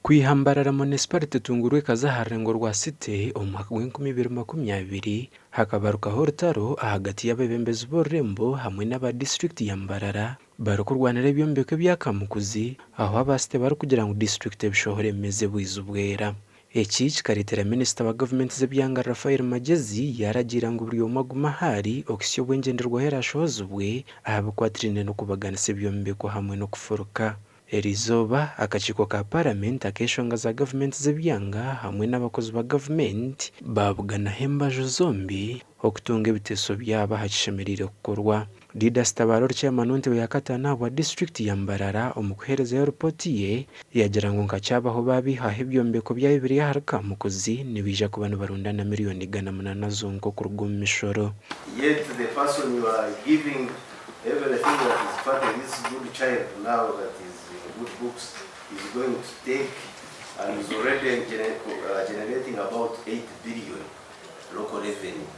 Kwiha Mbarara Munisiparite etungurwe ekaza aha rurengo rwa City omu mwaka gw'enkumi ibiri makumi abiri, hakabarukaho orutaro ahagati y'abeebembezi b'orurembo hamwe n'aba disiturikiti ya Mbarara barikurwanira ebyombeko ebya Kamukuzi ahu aba City barikugira ngu disiturikiti ebishohore emeze bwizi bwera. Eki kikareetera minisita wa gavumenti z'ebyanga Raphael Magyezi yaaragiira ngu buri omwe agume ahu ari okuhitsya obu engyenderwaho eraashohozibwe aha bikwatiraine n'okubaganisa ebyombeko hamwe n'okufuruka. Eriizooba, akakiiko ka Paramenti ak'enshonga za gavumenti z'ebyanga hamwe n'abakozi ba gavumenti baabuganaho embaju zombi okutunga ebiteeso byabo aha kishemereire kukorwa. Didas Tabaro ori chairman w'entebe ya kataano ahabwa disiturikiti ya Mbarara omu kuheerezayo ripooti ye yaagira ngu nka kyabaho baabihaho ebyombeko byabo ebiri ahari Kamukuzi nibaija kuba nibarundana miriyoni 800 zonka okuruga omu mishoro. Yet the person you are giving everything that is part of this good child now that is in good books is going to take and is already generating about 8 billion local revenue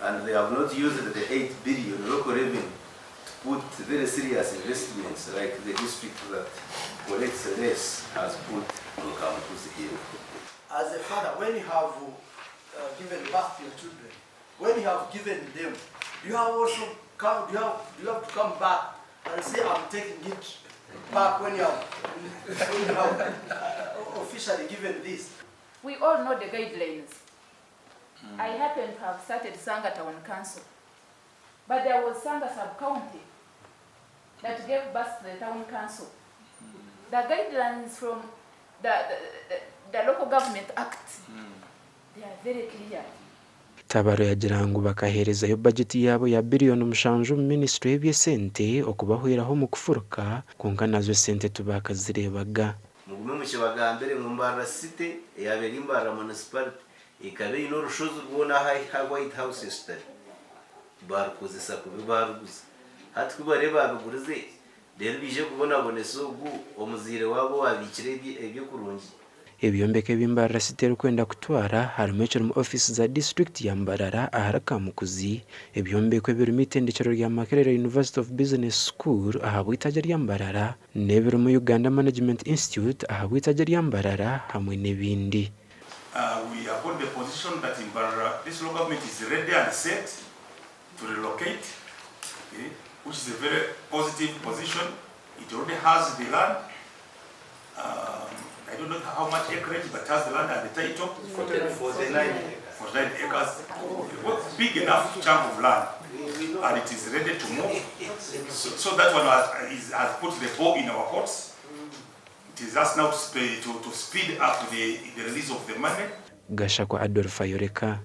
and they have not used the 8 billion local revenue to put very serious investments like the district that collects less has put on Kamukuzi here. As a father, when you have given birth to your children, when you have given them, do you have also come, do you have, do you have to come back and say, I'm taking it back when you have officially given this? We all know the guidelines. I happen to have started Sanga Town Council, but there was Sanga Sub-County that gave birth to the town council. The guidelines from the Local Government Act, they are very clear. Tabaro yagira ngu bakaheerezayo bajeti yaabo ya biliyoni 7 omu minisitule y'eby'esente okubahweraho omu kufuruka, kwonka nazo esente tibakazireebaga. Mugume mukibagambire ngu Mbarara City eyaaba eri Mbarara Municipality ekaba eine orushozi rwona aha White House eshutami, barukozesa kubi, baruguza. Hati ku barebe babigurize, reero baije kubonabonesa ogu omuzaire waabo owabiikire ebyokurungi. Ebyombeko ebi Mbarara City erikwenda kutwara harimu ekirimu ofiisi za disiturikiti ya Mbarara ahari Kamukuzi, ebyombeko ebirimu itendekero rya Makerere University of Business School ahabw'eitaagi rya Mbarara n'ebirimu Uganda Management Institute ahabw'eitaagi rya Mbarara hamwe n'ebindi. We have got the position that in Mbarara, this local government is ready and set to relocate, okay, which is a very positive position. It already has the land. I don't know how much acreage, but has the land and the title. 49 acres. 49 acres. Well, big enough chunk of land. And it is ready to move. So that one has put the ball in our courts. It is us now to speed up the release of the money. Gashakwa Adolf Ayoreka.